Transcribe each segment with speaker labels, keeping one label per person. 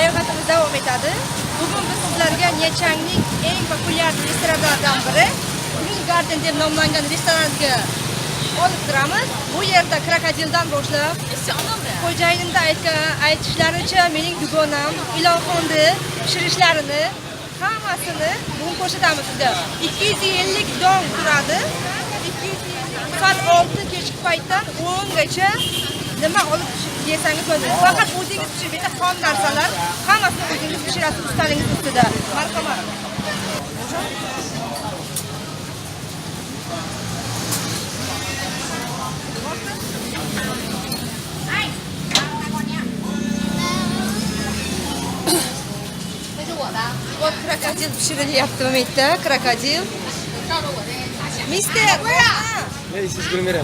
Speaker 1: Sayohatimiz davom etadi. Bugun biz sizlarga Nyachangning eng populyar restoranlaridan biri Green Garden deb nomlangan restoranga olib kiramiz. Bu yerda krokodildan boshlab xo'jayinimda aytishlaricha mening dugonam ilonxonni pishirishlarini hammasini bugun ko'rsatamiz sizga. 250 dong turadi. 250 soat 6 kechki paytdan 10 gacha nima olib yesangiz bo'ladi. Faqat o'zingiz pishirib, bitta xom narsalar hammasini o'zingiz pishirasiz ustalingiz ustida. Marhamat. Вот krokodil pishirilyapti bu yerda, krokodil. Mister,
Speaker 2: Ne siz Gulmira?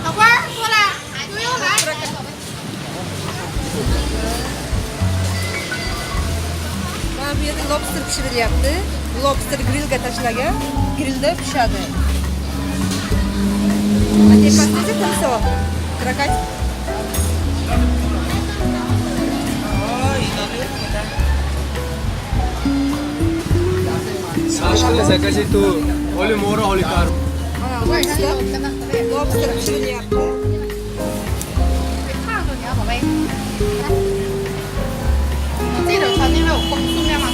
Speaker 1: Mana bu yerda lobster pishirilyapti. Lobster grillga tashlagan, grillda pishadi. Tepasida esa timsoh. Krokodil.
Speaker 2: Закажи ту оли мора оли кар.
Speaker 1: Mana lobster. Lobster pishirilyapti.
Speaker 3: 这个餐厅还有风速面吗？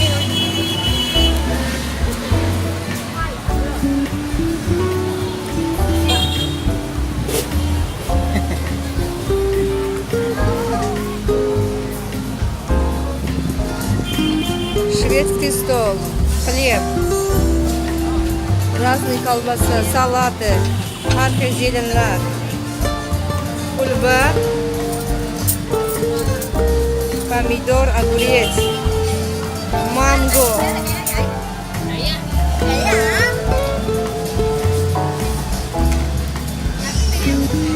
Speaker 1: Шведский стол, хлеб, разные колбасы, салаты, har xil zelenlar, hulba, pomidor, огурец, mango.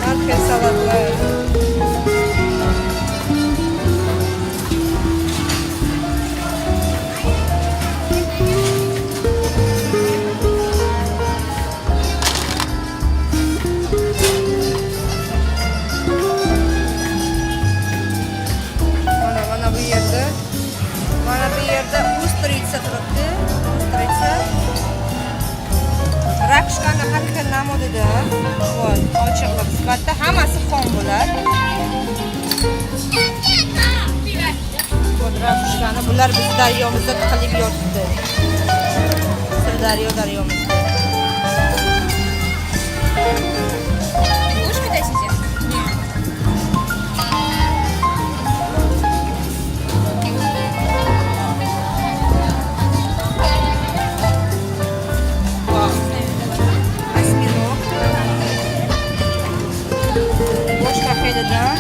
Speaker 1: Har xil salatlar. Mana bu yerda, mana bu yerda ustрица turibdi. Ustрица. Ракушка ni har xil namudida. Вот, ochiqliq sifatida hammasi xom bo'ladi. Вот ракушка ni bular bizni daryomizda tiqilib yotibdi. Sirdaryo daryomizda.
Speaker 3: Ложкой досите?
Speaker 1: Осьминог. Boshqa xilidan.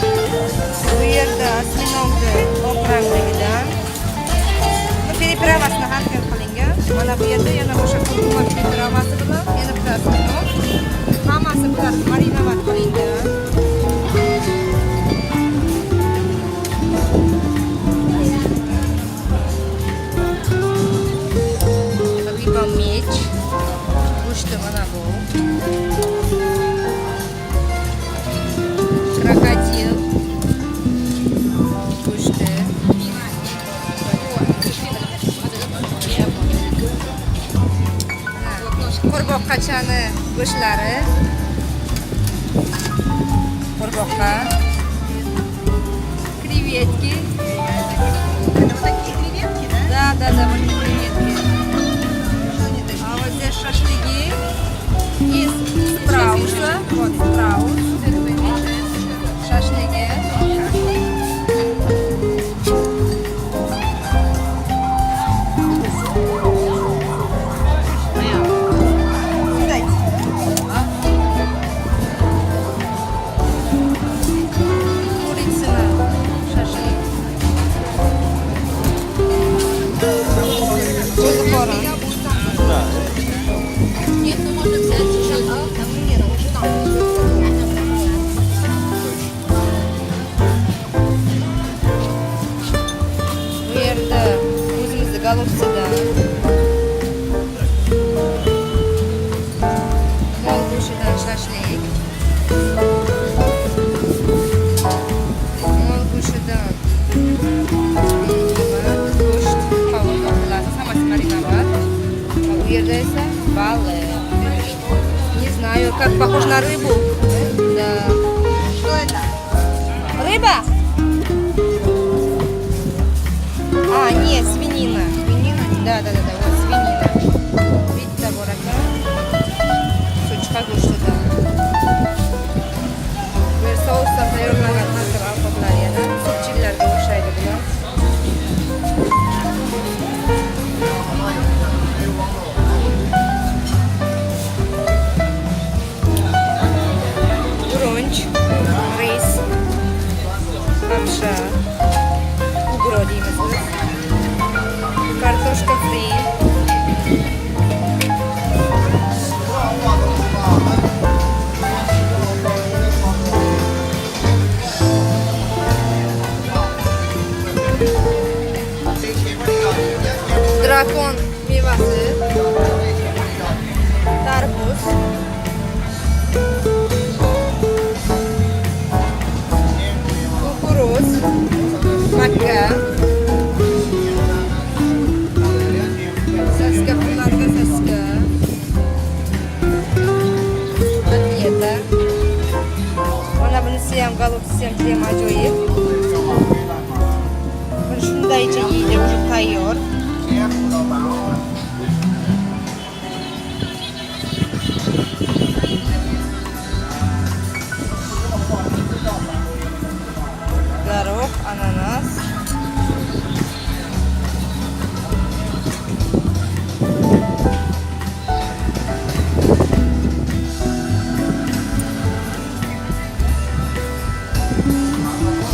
Speaker 1: Bu yerda осьминог ni oq rangligidan. Bu приправа sini har xil qilingan. Mana bu yerda yana o'sha kurkuma приправа si bilan yana bitta осьминог. Hammasi bular мариновать qilingan. Рыба меч. Go'shti mana bu. Krokodil. Go'shti. Qurboqqachani go'shtlari. Qurboqqa. Креветки.
Speaker 3: Это вот такие креветки, да?
Speaker 1: Да, вот креветки. А вот здесь шашлыки из страуса. Вот страус. Шашлыки. Курица шашлык. Qo'ziqorin.
Speaker 3: Нет, ну можно взять еще.
Speaker 1: Bu yerda o'zimizni голубцы dan mol go'shtidan shashlik. Mol go'shtidan nima? Go'sht. Как похож на рыбу. Да. Что это? Рыба? А, нет, свинина. Свинина? Да, вот свинина. Bitta bor ekan. Cho'chqa go'shtidan. Bu yer sousdan tayyorlangan har xil ovqatlar yana. Супчик larga o'xshaydi bular. Guruch, ris, lapsha, ugro deymiz biz. Kartoshka fri. Drakon mevasi, tarvuz. Кукуруз, makka, soska qilinadigan soska, kotleta. Mana bunisi ham, голубцы si ham juda ham ajoyib. Buni shundaycha yeydi, уже tayyor. Горох, ананас.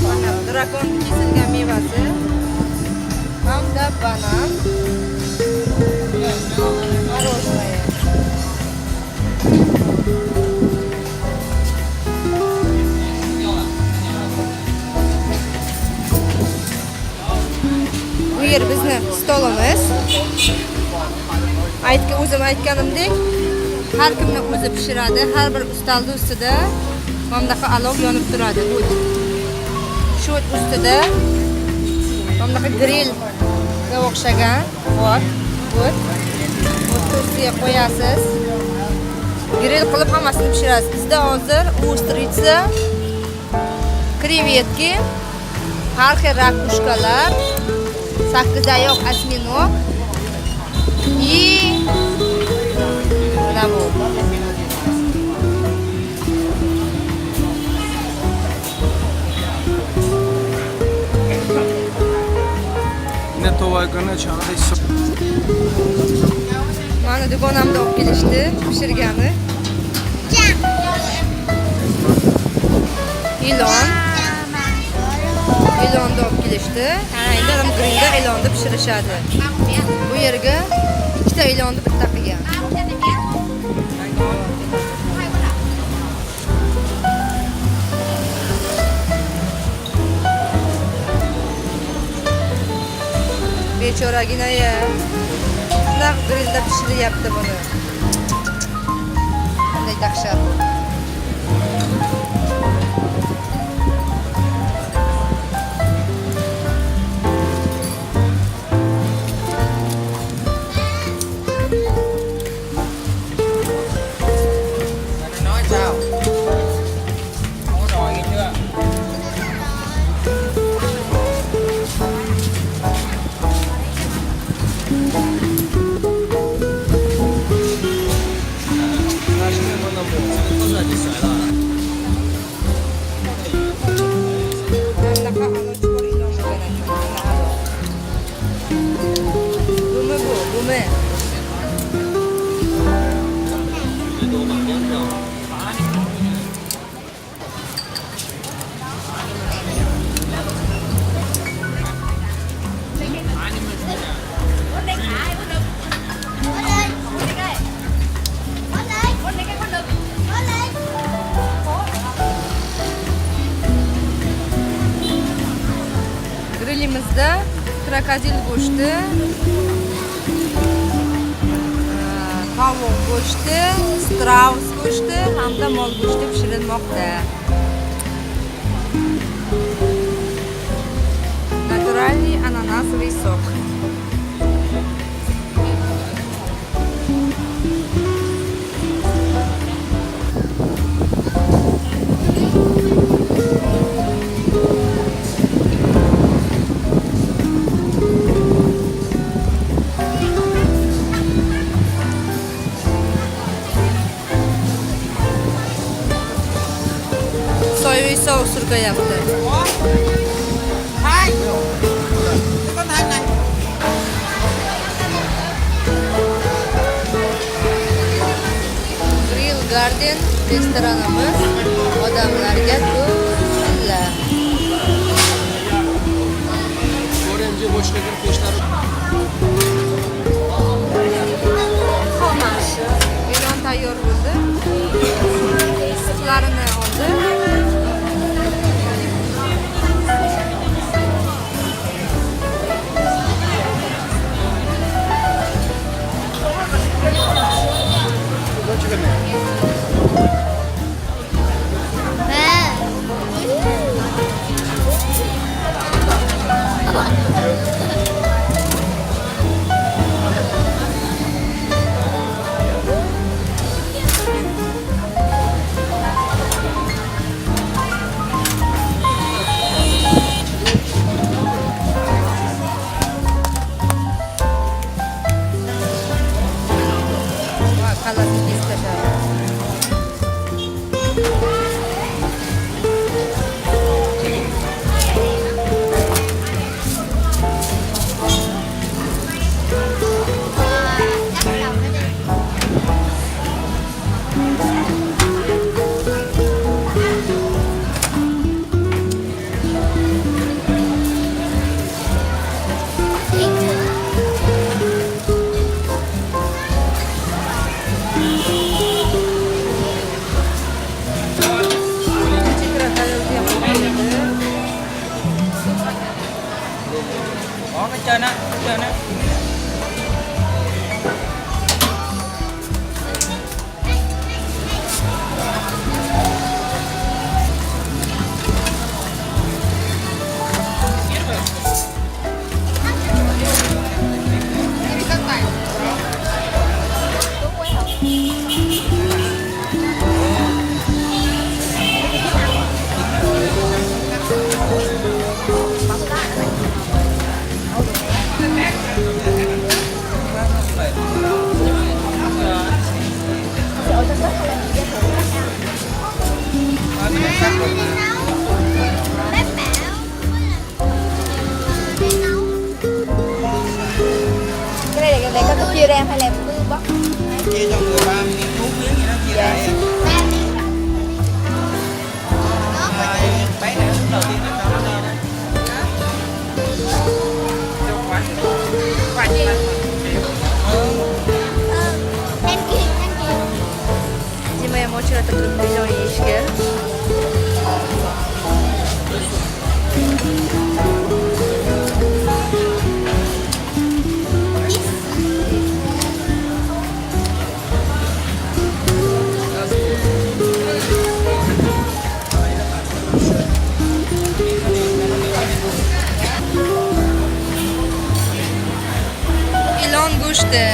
Speaker 1: Mana drakon kesilgan mevasi hamda banan. Мороженое. Bu yer bizni stolimiz. O'zim aytganimdek, har kimni o'zi pishiradi. Har bir ustalni ustida mana bunaqa olov yonib turadi. O't. Shu o't ustida mana bunaqa grillga o'xshagan o't. O't. O'tni ustiga qo'yasiz. Grill qilib hammasini pishirasiz. Bizda hozir устрица, креветки, har xil ракушка lar, sakkizoyoq осьминог и mana bu.
Speaker 2: Ne tovaygana çağda
Speaker 1: Mani dugonamni olib kelishdi pishirgani. Ilon. Ilonni olib kelishdi. Ha, endi adam grillda ilonni pishirishadi. Bu yerga ikkita ilonni bitta qilgan. Bechoragina ya. Shunaqa grillda pishiryapti buni. Qanday dahshat.
Speaker 4: Nói sao? Không có đòi nghe chưa?
Speaker 1: Bunaqa a'lo bor ilon bo'lgan ekan. Mana a'lo. Bumi bu, bumi. Grillimizda krokodil go'shti, tovuq go'shti, straus go'shti hamda mol go'shti pishirilmoqda. Натуральный ананасовый сок. Ko'payapti.
Speaker 4: Hai. Cái con thanh này.
Speaker 1: Grill Garden restoranimiz odamlarga to'la.
Speaker 2: Ko'rayimga boshlagan peshlari.
Speaker 1: Ilon tayyor bo'ldi. Issiqlarini oldi. Va kallasini kesib tashladi.
Speaker 5: Chắc lòng nó đi.
Speaker 1: Ikkinchi krokodilni ham oldi.
Speaker 4: Có cái trên á, cái trên á.
Speaker 5: Bác bảo đi nấu.
Speaker 1: Cái này là này có chia ra hay là cứ bóc?
Speaker 4: Chia cho người ba miếng, bốn miếng gì đó chia ra.
Speaker 5: Ba miếng. Đó.
Speaker 4: Bé này lúc đầu tiên nó cho nó lên đó. Cho khoai. Khoai chi? Ừ.
Speaker 5: Thank you, thank you.
Speaker 1: Dima ham ochiladi turibdi ilon yeyishga. Ilon go'shti.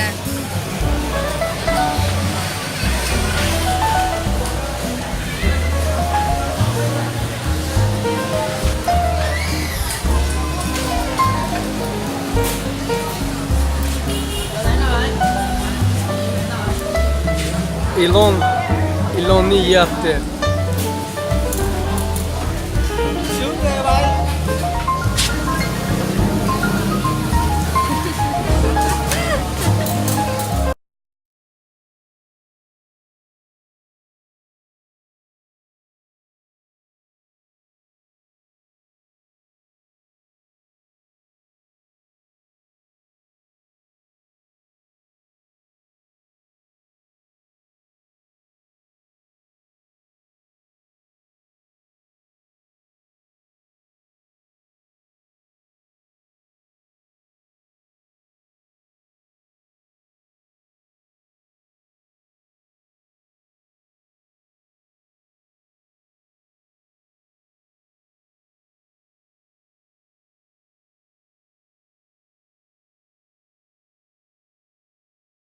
Speaker 2: Ilon, ilonni yeyapti.